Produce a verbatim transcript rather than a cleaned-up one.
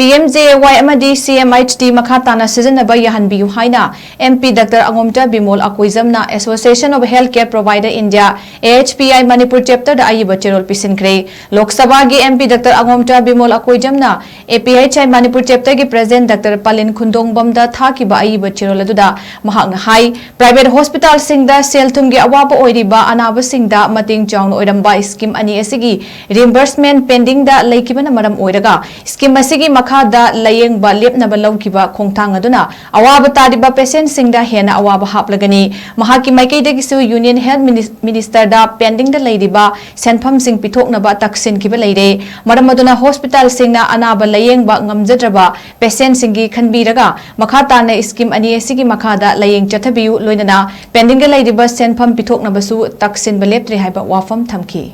P M J ꯑꯦ ꯋꯥꯏ ꯑꯃꯗꯤ ꯁꯤ M H D ꯃꯈꯥ ꯇꯥꯅ ꯁꯤꯖꯤꯟꯅꯕ ꯌꯥꯍꯟꯕꯤꯌꯨ ꯍꯥꯏꯅ M P doctor Angomcha Bimol ꯑꯀꯣꯏꯖꯝꯅ Association of Healthcare Provider India, A H P I, Manipur ꯆꯦꯞꯇꯔꯗ ꯑꯏꯕ ꯆꯦꯔꯣꯜ ꯄꯤꯁꯤꯟꯈ꯭ꯔꯦ꯫ ꯂꯣꯛ ꯁꯚꯥꯒꯤ M P doctor Angomcha Bimol ꯑꯀꯣꯏꯖꯝꯅ A P H I Manipur ꯆꯦꯞꯇꯔꯒꯤ ꯄ꯭ꯔꯦꯁꯤꯗꯦꯟꯠ ꯗꯥꯛꯇꯔ ꯄꯥꯂꯤꯟ ꯈꯨꯟꯗꯣꯡꯕꯝꯗ ꯊꯥꯈꯤꯕ ꯑꯏꯕ ꯆꯦꯔꯣꯜ ꯑꯗꯨꯗ ꯃꯍꯥꯛꯅ ꯍꯥꯏ, ꯄ꯭ꯔꯥꯏꯚꯦꯠ ꯍꯣꯁꯄꯤꯇꯥꯜꯁꯤꯡꯗ ꯁꯦꯜ ꯊꯨꯝꯒꯤ ꯑꯋꯥꯕ ꯑꯣꯏꯔꯤꯕ ꯑꯅꯥꯕꯁꯤꯡꯗ ꯃꯇꯦꯡ ꯆꯥꯎꯅ ꯑꯣꯏꯔꯝꯕ ꯁ꯭ꯀꯤꯝ ꯑꯅꯤ ꯑꯁꯤꯒꯤ ꯔꯤꯝꯕꯔꯁꯃꯦꯟꯠ ꯄꯦꯟꯗꯤꯡꯗ ꯂꯩꯈꯤꯕꯅ ꯃꯔꯝ ꯑꯣꯏꯔꯒ ꯁ꯭ꯀꯤꯝ ꯑꯁꯤꯒꯤ ꯃꯈꯥꯗ ꯂꯥꯌꯦꯡꯕ ꯂꯦꯞꯅꯕ ꯂꯧꯈꯤꯕ ꯈꯣꯡꯊꯥꯡ ꯑꯗꯨꯅ ꯑꯋꯥꯕ ꯇꯥꯔꯤꯕ ꯄꯦꯁꯦꯟꯠꯁꯤꯡꯗ ꯍꯦꯟꯅ ꯑꯋꯥꯕ ꯍꯥꯞꯂꯒꯅꯤ꯫ ꯃꯍꯥꯛꯀꯤ ꯃꯥꯏꯀꯩꯗꯒꯤꯁꯨ ꯌꯨꯅꯤꯌꯟ ꯍꯦꯜꯊ ꯃꯤꯅꯤꯁ-, ꯃꯤꯅꯤꯁꯇꯔꯗ ꯄꯦꯟꯗꯤꯡꯗ ꯂꯩꯔꯤꯕ ꯁꯦꯟꯐꯝꯁꯤꯡ ꯄꯤꯊꯣꯛꯅꯕ ꯇꯛꯁꯤꯟꯈꯤꯕ ꯂꯩꯔꯦ꯫ ꯃꯔꯝ ꯑꯗꯨꯅ ꯍꯣꯁꯄꯤꯇꯥꯜꯁꯤꯡꯅ ꯑꯅꯥꯕ ꯂꯥꯌꯦꯡꯕ ꯉꯝꯖꯗ꯭ꯔꯕ ꯄꯦꯁꯦꯟꯠꯁꯤꯡꯒꯤ ꯈꯟꯕꯤꯔꯒ ꯃꯈꯥ ꯇꯥꯅ ꯁ꯭ꯀꯤꯝ ꯑꯅꯤ ꯑꯁꯤꯒꯤ ꯃꯈꯥꯗ ꯂꯥꯌꯦꯡ ꯆꯠꯊꯕꯤꯌꯨ, ꯂꯣꯏꯅꯅ ꯄꯦꯟꯗꯤꯡꯗ ꯂꯩꯔꯤꯕ ꯁꯦꯟꯐꯝ ꯄꯤꯊꯣꯛꯅꯕꯁꯨ ꯇꯛꯁꯤꯟꯕ ꯂꯦꯞꯇ꯭ꯔꯦ ꯍꯥꯏꯕ ꯋꯥꯐꯝ ꯊꯝꯈꯤ꯫